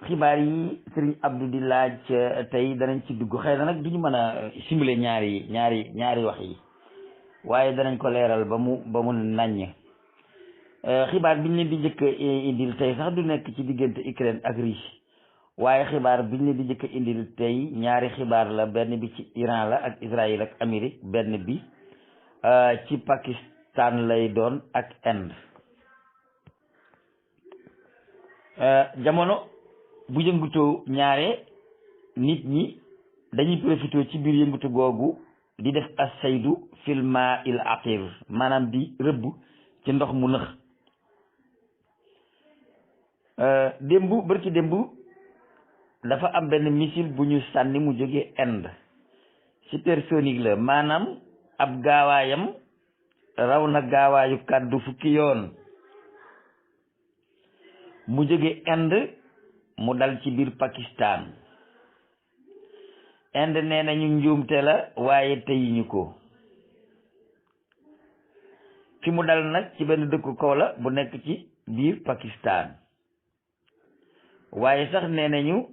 xibaar yi sëriñ Abdou di laaj tey danañ ci dugg xëy na nag duñu mën a simuler ñaari wax yi waaye danañ ko leeral ba mu naññ. xibaar biñ leen di njëkk indil tey sax du nekk ci diggante Ukraine ak Russie waaye xibaar biñ leen di njëkk indil tey ñaari xibaar la, benn bi ci Iran la ak Israël ak Amérique, benn bi ci Pakistan lay doon ak Inde. jamono bu yëngutoo ñaare nit ñi dañuy profité ci biir yëngutu googu di def as-saydu fil maa'il aqir, maanaam di rëbb ci ndox mu nëx. bërki démb dafa am benn missile bu ñu sànni mu jóge Inde, supersonique la, maanaam ab gaawaayam raw na gaawaayu kàddu fukki yoon. mu jóge Inde mu dal ci biir Pakistan. Inde nee nañu njuumte la waaye teyuñu ko. fi mu dal nag ci benn dëkku kaw la bu nekk ci biir Pakistan, waaye sax nee nañu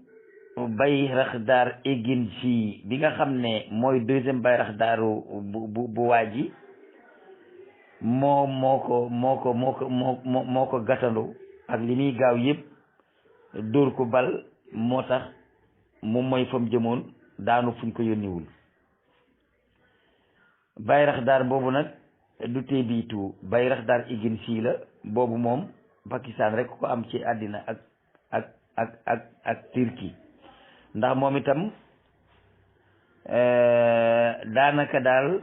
Bayraktar Agency bi nga xam ne mooy deuxième Bayraktaaru bu waa ji moo ko gàttandu ak li muy gaaw yëpp dóor ko bal, moo tax moom mooy fam jëmoon daanu fuñ ko yónniwul. Bayraktar boobu nag du TB2, Bayraktar Agency la, boobu moom Pakistan rek ko am ci àddina ak Turquie, ndax moom itam daanaka daal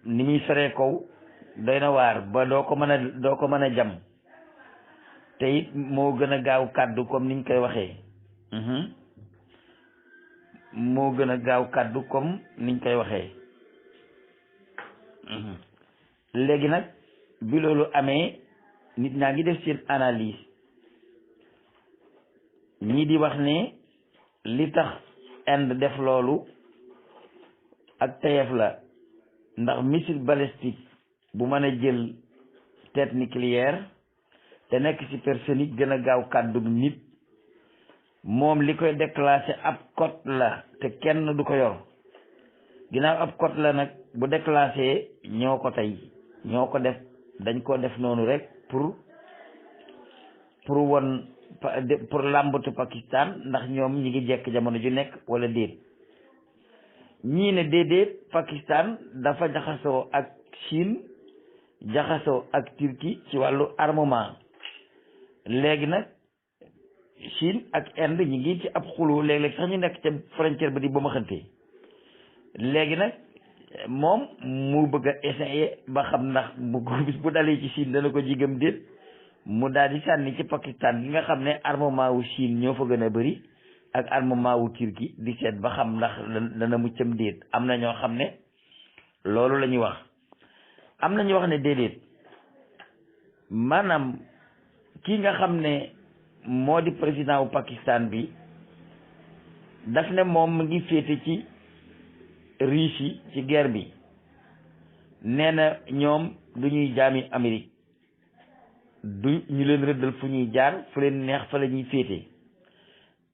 ni muy feree kaw doy na waar ba doo ko mën a jam, te it moo gën a gaaw kàddu comme niñ koy waxee. moo gën a gaaw kàddu comme niñ koy waxee. léegi nag bi loolu amee nit ñaa ngi def seen analyse, ñii di wax ne li tax Inde def loolu ak tayef la, ndax missile balistique bu mën a jël tête nucléaire te nekk supersonique gën a gaaw kàddu nit, moom li koy déclenché ab code la te kenn du ko yor. ginnaaw ab code la nag bu déclenché ñoo ko tey ñoo ko def, dañ ko def noonu rek pour làmbatu Pakistan ndax ñoom ñi ngi jekk jamono ju nekk wala déet. ñii ne déedéet, Pakistan dafa jaxasoo ak Chine, jaxasoo ak Turquie ci wàllu armement. léegi nag Chine ak Inde ñi ngi ci ab xulu, léeg-léeg sax ñu nekk ca frontière ba di ba ma xante. léegi nag moom mu bëgg a essayer ba xam ndax bis bu dalee ci Chine dana ko jigam déet, mu daal di sànni ci Pakistan gi nga xam ne armement wu Chine ñoo fa gën a bëri ak armement wu Turquie, di seet ba xam ndax dana muccam déet. am na ñoo xam ne loolu la ñuy wax, am na ñu wax ne déedéet, maanaam kii nga xam ne moo di président wu Pakistan bi daf ne moom mu ngi féete ci Russie ci guerre bi, nee na ñoom du ñuy jaami Amérique, du ñu leen rëddal fu ñuy jaar, fu leen neex fa la ñuy féete.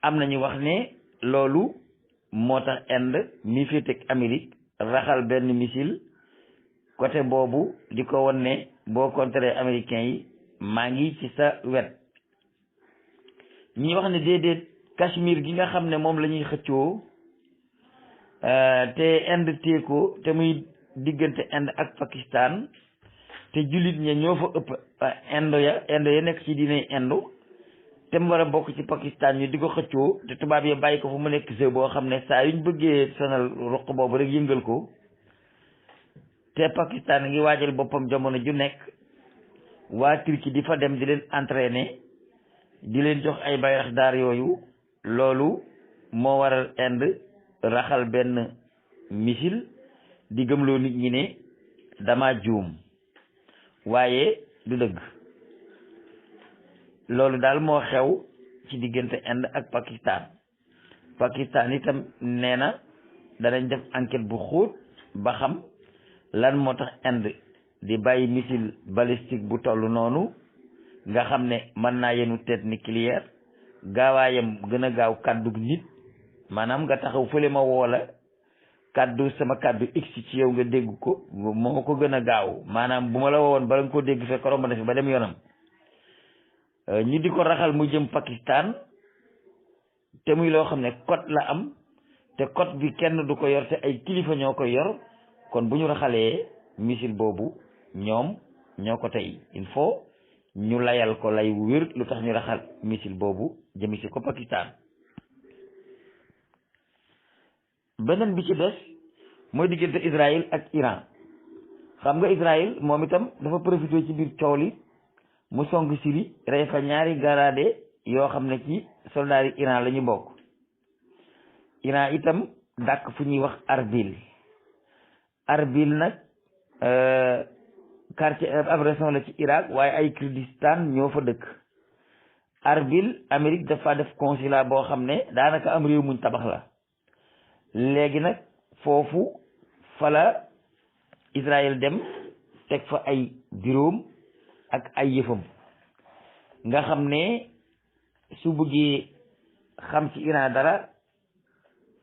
am na ñu wax ne loolu moo tax Inde mi féete ak Amérique raxal benn missile côté boobu di ko won ne boo contré américains yi maa ngi ci sa wet. ñi wax ne déedéet, Cachemire gi nga xam ne moom la ñuy xëccoo te Inde téye ko, te muy diggante Inde ak Pakistan, te jullit ña ñoo fa ëpp indo ya nekk ci diine indo, te mu war a bokk ci Pakistan ñu di ko xëccoo, te tubaab yi bàyyi ko fu mu nekk jeu boo xam ne saa yuñ bëggee sonal ruq boobu rek yëngal ko. te Pakistan ngi waajal boppam jamono ju nekk, waa Turquie di fa dem di leen entraîner, di leen jox ay bayraxdaar yooyu. loolu moo waral Inde raxal benn missile di gëmloo nit ñi ne dama juum, waaye du dëgg. loolu daal moo xew ci diggante Inde ak Pakistan. Pakistan itam nee na danañ def enquête bu xóot ba xam lan moo tax Inde di bàyyi missile balistique bu toll noonu nga xam ne mën naa yenu tête nucléaire gaawaayam gën a gaaw kàddu nit maanaam nga taxaw fële ma woola kàddu sama kàddu x ci yow nga dégg ko moo ko gën a gaaw maanaam bu ma la woowoon bala nga ko dégg fekk romb na fi ba dem yoonam ñu di ko raxal mu jëm Pakistan te muy loo xam ne code la am te code bi kenn du ko yor te ay kilifa ñoo koy yor kon bu ñu raxalee missile boobu ñoom ñoo ko tey il faut ñu layal ko lay wér lu tax ñu raxal missile boobu jëmi si ko Pakistan. beneen bi ci des mooy diggante Israël ak Iran xam nga Israël moom itam dafa profité ci biir coow li mu song Syrie rey fa ñaari garaade yoo xam ne ci soldats yi Iran la ñu bokk. Iran itam dàkk fu ñuy wax Arbil nag quartier ab région la ci Irak waaye ay Kurdistan ñoo fa dëkk. Arbil Amérique dafa def consulat boo xam ne daanaka am réew muñ tabax la léegi nag foofu fala Israël dem teg fa ay bureau ak ay yëfam nga xam ne su bëggee xam ci Iran dara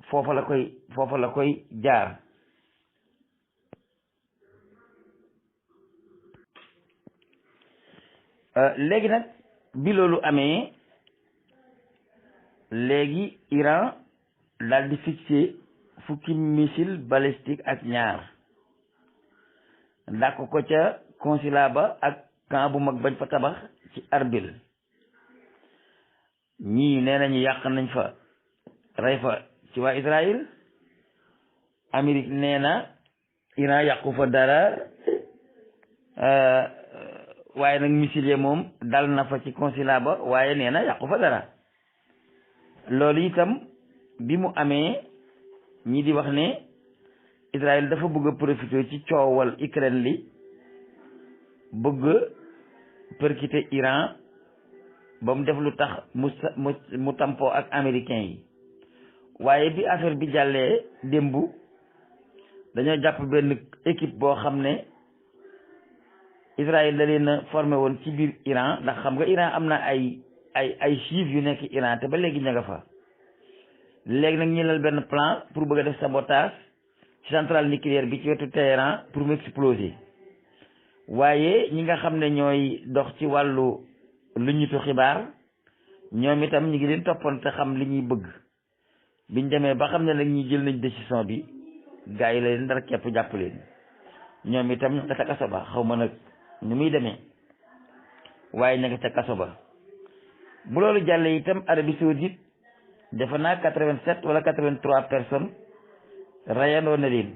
foofa la koy jaar. léegi nag bi loolu amee léegi Iran daal di fixé fukki missile balistique ak ñaar dàq ko ca consulat ba ak camp bu mag bañ fa tabax ci Arbil ñii nee nañu yàq nañ fa rey fa ci waa Israël. Amérique nee na Iran yàqu fa dara waaye nag missile ya moom dal na fa ci consulat ba waaye nee na yàqu fa dara. loolu itam bi mu amee ñi di wax ne Israël dafa bëgg a profité ci coowal Ukraine li bëgg percuter Iran ba mu def lu tax mu tampoo ak américain yi waaye bi affaire bi jàllee démb dañoo jàpp benn équipe boo xam ne Israël da leen a formé woon ci biir Iran ndax xam nga Iran am na ay juifs yu nekk Iran te ba léegi ña nga fa léegi nag ñu lal benn plan pour bëgg a def sabotage ci centrale nucléaire bi ci wetu Téhéran pour mu exploser waaye ñi nga xam ne ñooy dox ci wàllu lu ñitu xibaar ñoom itam ñu ngi leen toppoon te xam li ñuy bëgg biñ demee ba xam ne nag ñi jël nañ décision bi gars yi la leen dara képp jàpp leen ñoom itam ñu nga ca kaso ba xaw ma nag ñu muy demee waaye ña nga ca kaso ba. bu loolu jàllee itam Arabie Saoudite defe naa 87 wala 83 personnes rayandoo na leen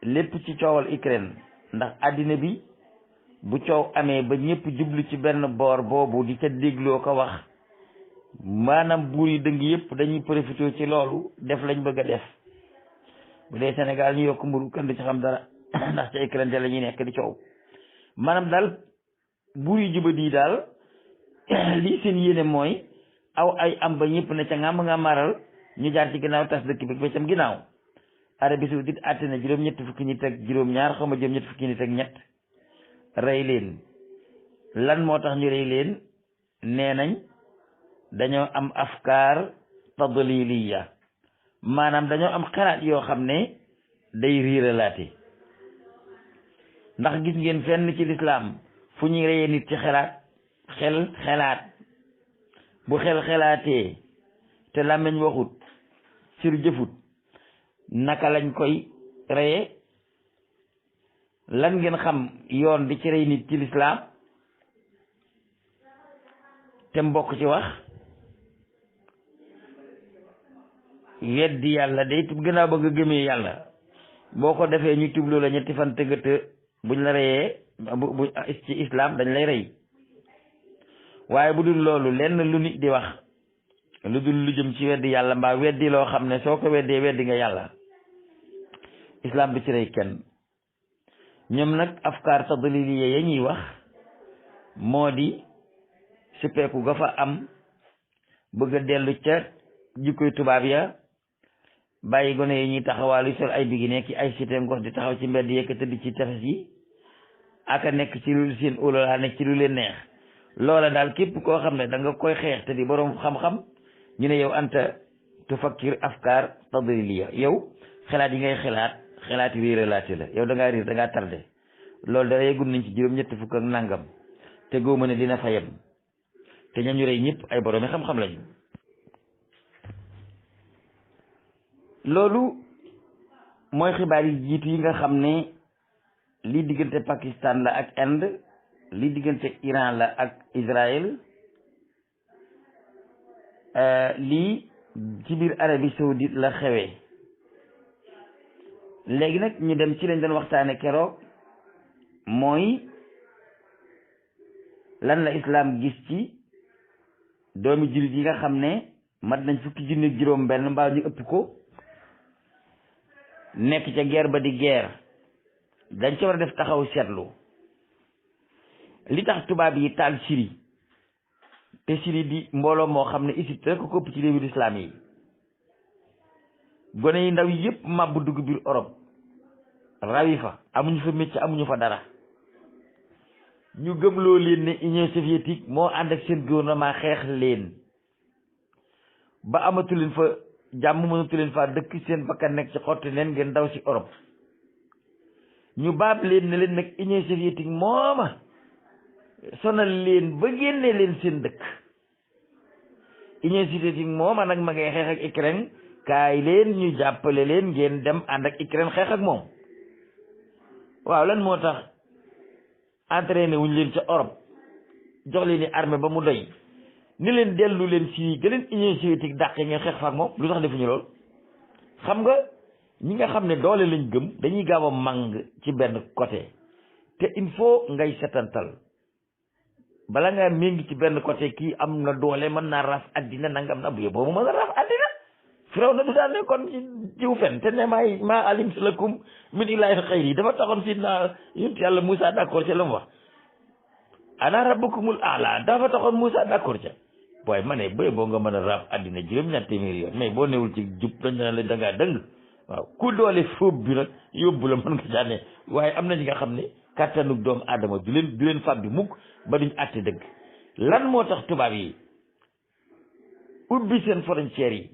lépp ci coowal Ukraine ndax àddina bi bu coow amee ba ñëpp jublu ci benn boor boobu di ca dégloo ko wax maanaam buur yi dëng yëpp dañuy profité ci loolu def lañ bëgg a def. bu dee Sénégal ñu yokk mburu kenn du ci xam dara ndax ca Ukraine te la ñuy nekk di coow maanaam daal buur yi jubadi daal lii seen yéene mooy aw ay am ba ñëpp ne ca nga maral ñu jaar ci ginnaaw tas dëkk bi ba cam ginnaaw. Arabie Saoudite àtte na juróom-ñett fukki nit ak juróom-ñaar xaw ma juróom-ñett fukki nit ak ñett rey leen lan moo tax ñu rey leen nee nañ dañoo am afkaar tadliliya maanaam dañoo am xalaat yoo xam ne day riiralaate ndax gis ngeen fenn ci lislaam fu ñuy reyee nit ci xelaat bu xelaatee te làmmiñ waxut sir jëfut naka lañ koy reyee lan ngeen xam yoon di ci rey nit ci lislaam te mbokk ci wax weddi yàlla day gënaaw ba nga gëmee yàlla boo ko defee ñu tubloo la ñetti fan tëggat buñ la reyee bu ci islam dañ lay rey waaye bu dul loolu lenn lu nit di wax lu dul lu jëm ci weddi yàlla mbaa weddi loo xam ne soo ko weddee weddi nga yàlla islam bi ci rey kenn. ñoom nag afkaar tadliliya ya ñuy wax moo di suppeeku ga fa am bëgg a dellu ca jikkoy tubaab ya bàyyi gone yi ñuy taxawaalu sol ay bigi nekk ay cité ngox di taxaw ci mbedd yekk tëdd ci tefes yi aka nekk ci lu seen óololaa nekk ci lu leen neex loola daal képp koo xam ne da nga koy xeex te di boroom xam-xam ñu ne yow anta tufakkir afkaar tadliliya yow xalaat yi ngay xalaat yi réeralaate la yow da ngaa réer da ngaa tardé loolu da yeggul nañ ci juróom-ñett fukk ak nangam te góoma ne dina fa yem te ñañu rey ñëpp ay boroomi xam-xam lañu. loolu mooy xibaar yi jiitu yi nga xam ne lii diggante Pakistan la ak Inde lii diggante Iran la ak Israël lii ci biir Arabie Saoudite la xewee. léegi nag ñu dem ci lañ doon waxtaane keroog mooy lan la islaam gis ci doomi jullit yi nga xam ne mat nañ fukki junni ak juróom benn mbaa ñu ëpp ko nekk ca guerre ba di guerre dañ ca war a def taxaw seetlu li tax tubaab yi taal Syrie te Syrie di mbooloo moo xam ne Égypte rek ko ëpp ci réewu islam yi gone yi ndaw yëpp màbb dugg biir Europe rawi fa amuñu fa métier amuñu fa dara ñu gëmloo leen ne Union soviétique moo ànd ak seen gouvernement xeex leen ba amatu leen fa jàmm mënatu leen fa dëkk seen bakkan nekk ci xotti leen ngeen daw ci Europe ñu baab leen ne leen nag Union soviétique mooma sonal leen ba génne leen seen dëkk Union soviétique mooma nag ma ngay xeex ak Ukraine kaay leen ñu jàppale leen ngeen dem ànd ak Ukraine xeex ak moom waaw lan moo tax entraîné wuñ leen ca Europe jox leen ni armée ba mu doy ni leen dellu leen si gëleen Union soviétique dàq ngeen xeex fa ak moom lu tax defuñu lool. xam nga ñi nga xam ne doole lañ gëm dañuy gaaw a màng ci benn côté te il faut ngay setantal bala nga méngi ci benn côté kii am na doole mën naa raf addina nangam na bu yee boobu mën a raf addina firaw na du daan ne kon jiw fen te ne maa alimtu lakum min ilaahin xayri dafa taxoon si na yonent yàlla Moussa d'accord ca la mu wax ana rabbukumul aala dafa taxoon Moussa d'accord ca waaye ma ne booy boo nga mën a raaf àddina juróom-ñaar téeméeri yoon mais boo newul ci jub dañ na la dangaa dëng waaw ku doole fóob bi nag yóbbu la mën nga jaane waaye am na ñi nga xam ne kàttanug doomu aadama du leen fab bi mukk ba duñ àtte dëgg lan moo tax tubaab yi ubbi seen frontières yi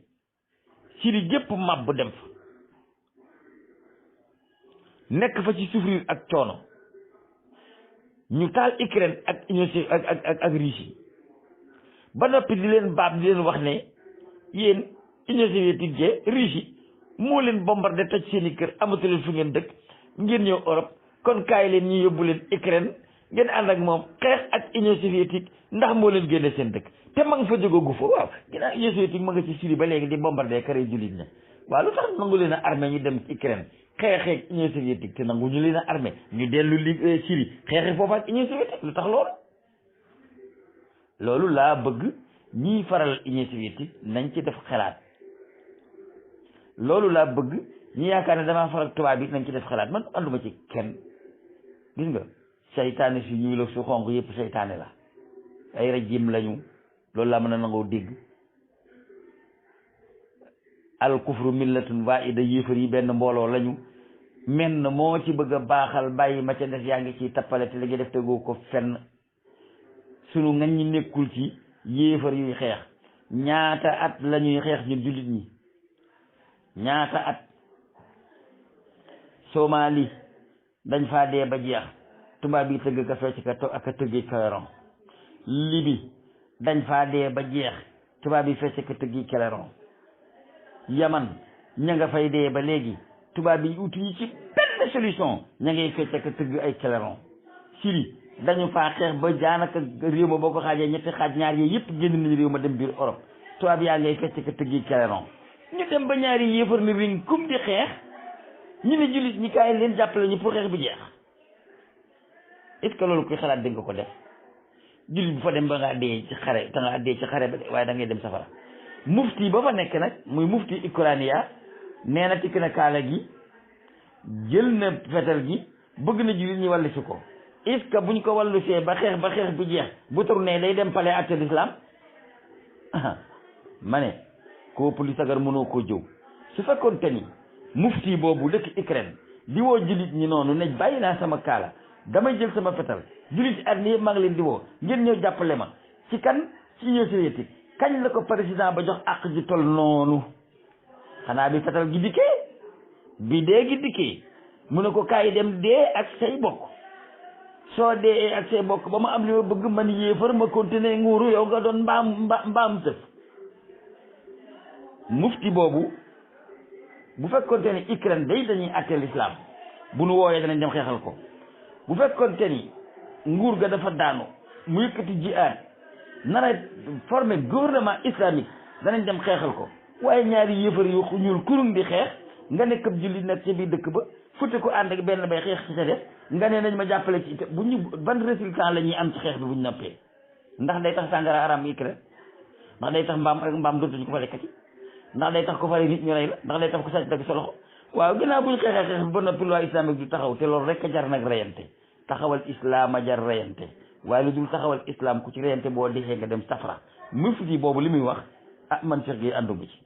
Syrie gépp màbb dem fa nekk fa ci souffrir ak coono ñu taal Ukraine ak Union ak Russie ba noppi di leen baab di leen wax ne yéen Union soviétique je Russie moo leen bombardé toj seen i kër amatu leen fu ngeen dëkk ngeen ñëw Europe kon kaay leen ñu yóbbu leen Ukraine ngeen ànd ak moom xeex ak Union soviétique ndax moo leen génne seen dëkk te ma nga fa jógoogu fa waaw ginnaaw Union soviétique ma nga ci Syrie ba léegi di bombardé kare jullit ña waaw lu tax nangu leen a armée ñu dem ci Ukraine xeexeeg Union soviétique te nangu ñu leen a armée ñu dellu Syrie xeexee foofu ak Union soviétique lu tax loolu laa bëgg ñiy faral Union soviétique nañ ci def xalaat loolu laa bëgg ñi yaakaar ne damaa faral tubaab bi nañ ci def xalaat man anduma ci kenn gis nga seytaane si ñuy la su xonq yëpp seytaane la ay rajim lañu loolu laa mën a nangoo dégg al kufru millatun waahida yéefar yi benn mbooloo lañu menn moo ci bëgg a baaxal bàyyi ma ca def yaa ngi ciy tappale te li nga def tegoo ko fenn sunu ngañ ñi nekkul ci yéefar yuy xeex ñaata at la ñuy xeex ñun jullit ñi ñaata at Somalie dañ faa dee ba jeex tubaab yi tëgg ka fecc ka ak a tëggi keleron Libi dañ faa dee ba jeex tubaab yi fecc ka tëggi keleron Yaman ña nga fay dee ba léegi tubaab yi uti yi ci benn solution ña ngay fecc ka tëgg ay keleron Syrie dañu faa xeex ba jaanaka réew ma boo ko xaajee ñetti xaaj ñaar yooyu yëpp génn nañu réew ma dem biir Europe tubaab yaa ngay fecc ka tëggi keleron ñu dem ba ñaari yéefar ni ring kum di xeex ñu ne jullit ñi kaay leen jàppale ñu pour xeex bi jeex est-ce que loolu koy xalaat dañ ko def jullit bu fa dem ba ngaa dee ci xare te ngaa dee ci xare ba de waaye da ngay dem safara mufti ba fa nekk nag muy mufti Ukraine nee na tikk na kaala gi jël na fetal gi bëgg na jullit ñi wàllu si ko est-ce que buñ ko wàllu see ba xeex bi jeex bu tourné day dem palais àtte l'islam ma ne koo puli sagar mënoo koo jëw su fekkoon te ni mufti boobu dëkk Ukraine di woo jullit ñi noonu ne bàyyi naa sama kaala damay jël sama fetal jullit ci àddina yëpp maa ngi leen di woo ngeen ñëw jàppale ma ci kan ci Union soviétique. kañ la ko président ba jox àq ji tol noonu xanaa bi fetal gi dikkee bi dee gi dikkee mu ne ko kaay dem dee ak say bokk soo dee ak say bokk ba ma am li ma bëgg man yéefar ma continuer nguuru yow nga doon mbaam tëf. mufti boobu bu fekkoonte ni Ukraine day dañuy àtte l'islam bu nu wooyee danañ dem xeexal ko bu fekkoonte ni nguur ga dafa daanu mu yëkkati jihaad nar a former gouvernement islamique danañ dem xeexal ko waaye ñaari yëfar yu ñuul kurung di xeex nga nekk ab jullit nekk ci biir dëkk ba futti ko ànd ak benn bay xeex ci sa def nga ne nañ ma jàppale ci bu ñu ban résultat la ñuy am ci xeex bi bu ñu noppee ndax day tax sàngara aram Ukraine ndax day tax mbaam dootuñu ko fa lekkati ndax day tax ko fare nit ñu rey la ndax day tax ko sàcc dagg sa loxo waaw ginnaaw bu ñu xeexee xeex bi ba noppi loi islamique du taxaw te loolu rek a jar nag reyante taxawal islam a jar reyante waaye lu dul taxawal islam ku ci reyante boo dexee nga dem safara mufti boobu li muy wax man Cheikh Gueye ànduma ci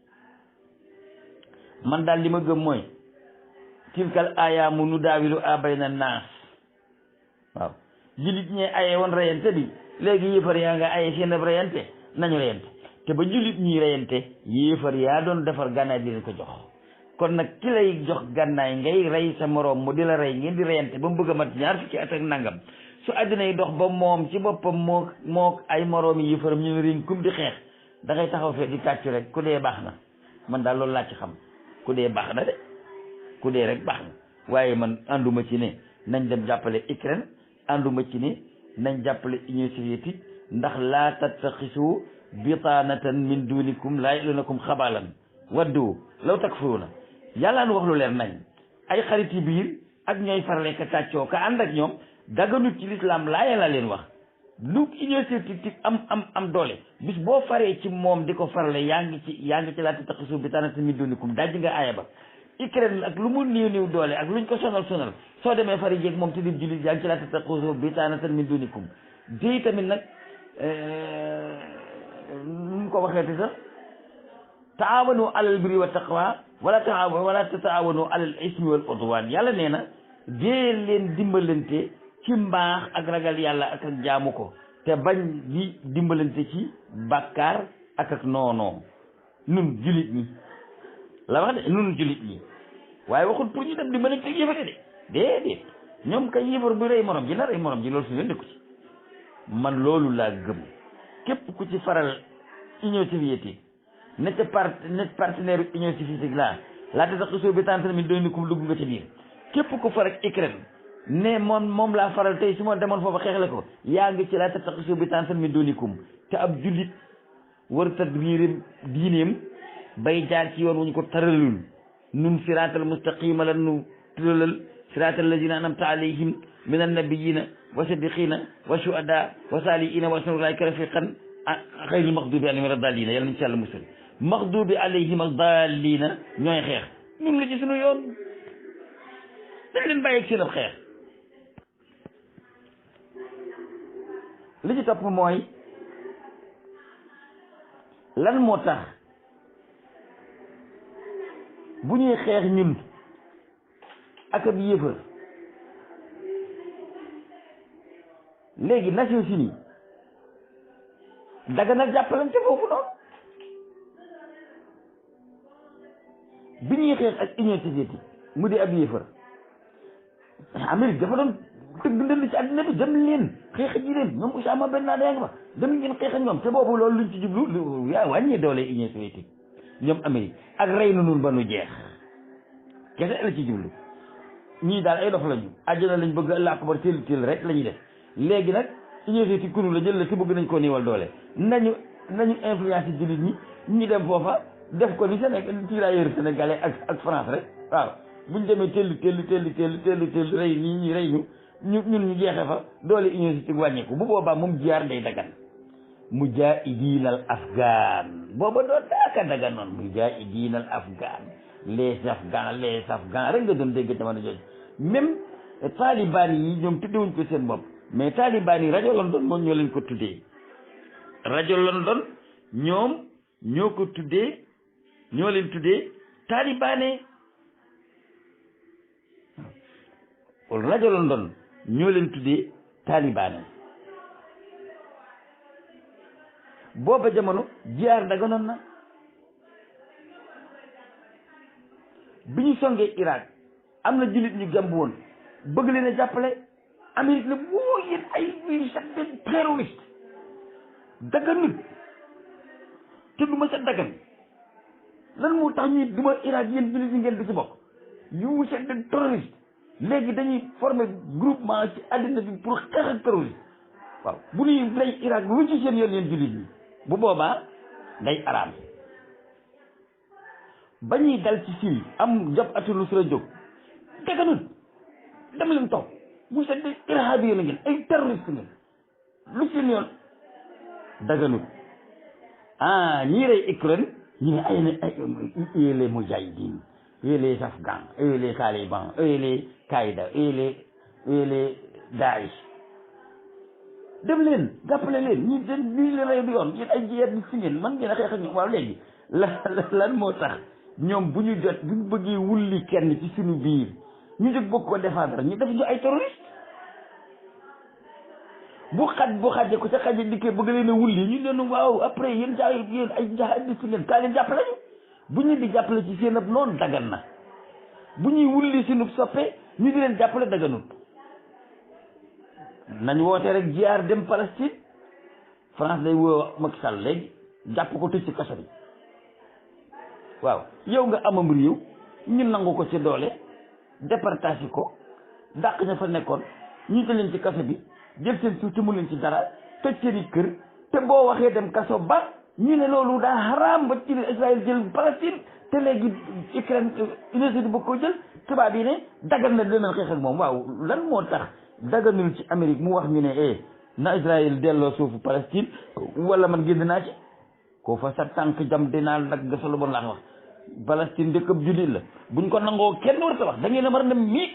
man daal li ma gëm mooy tilkal ayaamu nu daawilu bayna naas waaw jullit ñee aye woon reyante bi léegi yéefar yaa nga aye seen ab reyante nañu reyante te ba jullit ñi reyante yéefar yaa doon defar gànnaay di leen ko jox kon nag ki lay jox gànnaay ngay rey sa moroom mu di la rey ngeen di reyante ba mu bëgg a mat ñaar fukki at ak nangam su àddina yi dox ba moom ci boppam moo ay moroom yi yéefaram ñu ne riñ kum di xeex da ngay taxaw fee di tàccu rek ku dee baax na man daal loolu laa ci xam ku dee baax na de ku dee rek baax na waaye man ànduma ci ne nañ dem jàppale Ukraine ànduma ci ne nañ jàppale Union soviétique ndax laa tattaxisu bitaanatan min dunikum laa yalunakum xabalan waddu law takfuruna yàlla nu wax lu leer nañ ay xariti biir ak ñooy farale ka tàccoo ka ànd ak ñoom daganut ci lislaam laa yàlla leen wax lu Union soviétique am doole bis boo faree ci moom di ko farale yaa ngi ci laa tattaxisu bitaanatan min dunikum dajji nga aaya ba Ukraine ak lu mu néew doole ak luñ ko sonal soo demee fari jéeg moom te di jullit yaa ngi ci laa tattaxisu bitaanatan min dunikum déy tamit nag nu ko waxee te sax taawanu alal birri wa taqwa wala taawanu alal ismi wal udwan yàlla nee na dee leen dimbalante ci mbaax ak ragal yàlla ak jaamu ko te bañ di dimbalante ci bàkkaar ak noonoo nun jullit ñi la wax de nun jullit ñi waaye waxul pour ñu dem dimbalante ak yëfate de déedéet ñoom kay yëfar bu rey morom ji na rey morom ji loolu su leen nekku ci man loolu laa gëm képp ku ci faral Union soviétique ne ca partenaire Union soviétique laa te sax xisoo bi tànn mi doy ni kum dugg nga ca biir képp ku far ak Ukraine ne moom laa faral tey su ma demoon foofa xeexle ko yaa ngi ci laa te sax xisoo bi tànn mi doy ni kum te ab jullit war tadbiiram diineem bay jaar ci yoon wuñ ko taralul nun siraatal mustaqima la nu tëralal siraatal lazina anamta alayhim min annabiyina wa siddiqina wa shuhada wa saliina wa hasuna ulaika rafiqan xayril maxdubi alayhim wa daalliina yàlla nañ ci yàlla musal maxdubi alayhim ak daalliina ñooy xeex ñun la ci suñu yoon dañ leen bàyyi ak seen ab xeex li ci topp mooy lan moo tax bu ñuy xeex ñun ak ab yéefar léegi Nations Unies daganal jàppalante foofu noonu bi ñuy xeex ak Union soviétique mu di ab yéefar Amérique dafa doon tëgg ndënd ci àddina bi dem leen xeex ji leen ñoom Osama Ben Laden yaa ngi fa dem ngeen xeex ak ñoom te boobu loolu luñ ci jublu yaa wàññi doole Union soviétique ñoom Amérique ak rey na nun ba nu jeex kese la ci jublu ñii daal ay dox lañu àjjana lañ bëgg Allah akbar téel rek la ñuy def léegi nag Union soviétique kunu la jël la te bëgg nañ koo niiwal doole nañu influence jullit ñi ñu dem foofa def ko ni tirailleur sénégalais ak France rek waaw buñ demee tellu rey ñi rey ñun ñu jeexe fa doole Union soviétique wàññeeku bu boobaa moom jiyaar day dagan mujaahidiinal afghan booba doo daaka dagan noonu mujaahidiinal afghan les afghans rek nga doon dégg jamono jooju même taliban yi ñoom tuddewuñ ko seen bopp mais taliban yi rajo London moom ñoo leen ko tuddee rajo London ñoom ñoo ko tuddee ñoo leen tuddee talibané rajo London ñoo leen tuddee taliban booba jamono jihaar daganoon na bi ñu songee Irak am na jullit ñu gàmb woon bëgg leen a jàppale Amérique ne boo yéen ay terroriste daganut te du ma sa dagan lan moo tax ñuy duma Irak yéen jullit ñi ngeen di ci bokk yu c'est des terroristes léegi dañuy former groupement ci àddina bi pour xeex ak terroriste waaw bu ñuy lay Irak lu ci seen yoon yéen jullit ñi bu boobaa day araam ba ñuy dal ci Syrie am jab atulu sura jóg daganut dem leen toog mu c'est des irhabi yoon ngeen ay terroriste ngeen lu seen yoon daganut ñii rey Ukraine ñu ne ay les moudjahidines les afghans les talibans les Qaïda les Daesh dem leen jàppale leen ñi leen rey du yoon yéen ay jiyeet di si ngeen man ngeen a xeex ak ñoom waaw léegi lan moo tax ñoom bu ñu bëggee wulli kenn ci suñu biir ñu jóg bëgg ko défendre ñu def ñu ay terroriste bu xaje ko ca xaje dikkee bëgg leen a wulli ñu leen waaw après yéen ay jihadiste ngeen kaa leen jàppale ñu bu ñu di jàppale ci seen ab noonu dagan na bu ñuy wulli sunu soppe ñu di leen jàppale daganut nañ woote rek jiyaar dem Palestine France day woo Macky Sall léegi jàpp ko tëj ci kaso bi waaw yow nga amam réew ñu nangu ko ci doole départage ko dàq ña fa nekkoon ñu te leen ci kaso bi jël seen suuf te mu leen ci dara tëj seen i kër te boo waxee dem kaso ba ñu ne loolu daa xaraam ba ci Israël jël Palestine te léegi Ukraine université bu ko jël tubaab yi ne dagal na dinañ xeex ak moom waaw lan moo tax daganul ci Amérique mu wax ñu ne na Israël delloo suufu Palestine wala man génn naa ci koo fa sa tànk jam dinaa nag ga solo bon laa wax Palestine dëkkab jullit la buñ ko nangoo kenn war ta wax da ngeen a war a dem miig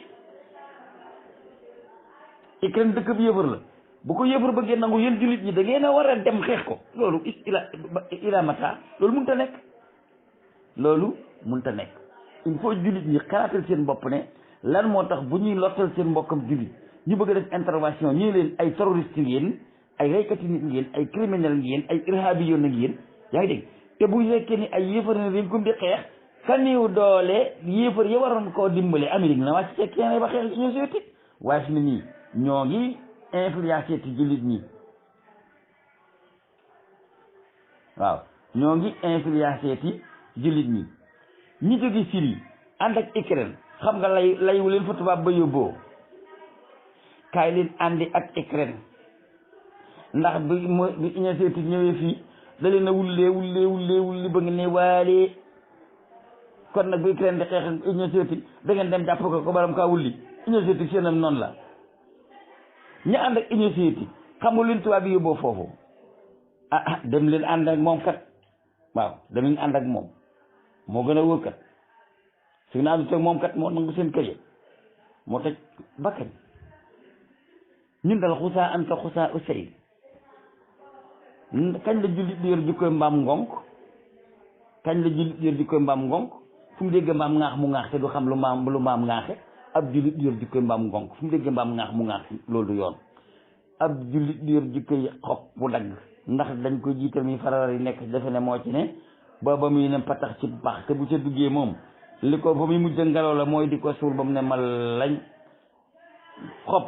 Ukraine dëkkab yëfër la bu ko yëfër bëggee nangu yéen jullit ñi da ngeen a war a dem xeex ko loolu ila mata loolu mënut a nekk loolu mënut a nekk il faut jullit ñi xalaatal seen bopp ne lan moo tax bu ñuy lottal seen mbokkam jullit ñu bëgg a def intervention ñu leen ay terroriste ngeen ay reykati nit ngeen ay criminel ngeen ay irhabi yoon na ngeen yaa ngi dégg te bu fekkee ni ay yéefar na dañ ko di xeex ka niw doole yéefar ya waroon koo dimbale Amérique na wàcc ci kenn ba xeex Union soviétique waaye fi ne nii ñoo ngi influencé ci jullit ñi waaw ñoo ngi influencé ci jullit ñi ñi jóge Syrie ànd ak Ukraine xam nga layu leen fa tubaab ba yóbboo kaay leen àndi ak Ukraine ndax bi Union soviétique ñëwee fii da leen a wulli ba nga ne waalee kon nag bu Ukraine di xeex ak Union soviétique da ngeen dem jàpp ko baram kaa wulli Union soviétique seenam noonu la ñu ànd ak Union soviétique xam nga leen tubaab bi yóbboo foofu dem leen ànd ak moom kat waaw dem leen ànd ak moom moo gën a wóor kat su na àndut ak moom kat moo nangu seen këye moo tëj bakkan ñun dal xusaa anta xusaa usayl kañ la jullit di yor jikkoy mbaam ngonk kañ la jullit di yor jikkoy mbaam ngonk fu mu dégg mbaam ŋaax mu ŋaax te du xam lu mbaam ŋaaxe ab jullit di yor jikkoy mbaam ngonk fu mu dégg mbaam ŋaax mu ŋaax loolu du yoon ab jullit di yor jikkoy xob bu dagg ndax dañ ko jiital mi farar yi nekk defe ne moo ci ne ba muy ne patax ci baax te bu ca duggee moom li ko fa muy mujj ngelaw la mooy di ko suul ba mu ne ma lañ xob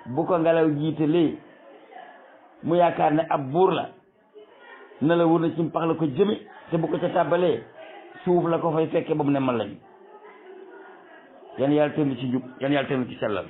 bu ko ngelaw jiitalee mu yaakaar ne ab buur la na la wur na ci pax la ko jëme te bu ko ca tàbbalee suuf la ko fay fekke ba mu ne ma lañ yan yàlla tënk ci jub yan yàlla tënk ci sellal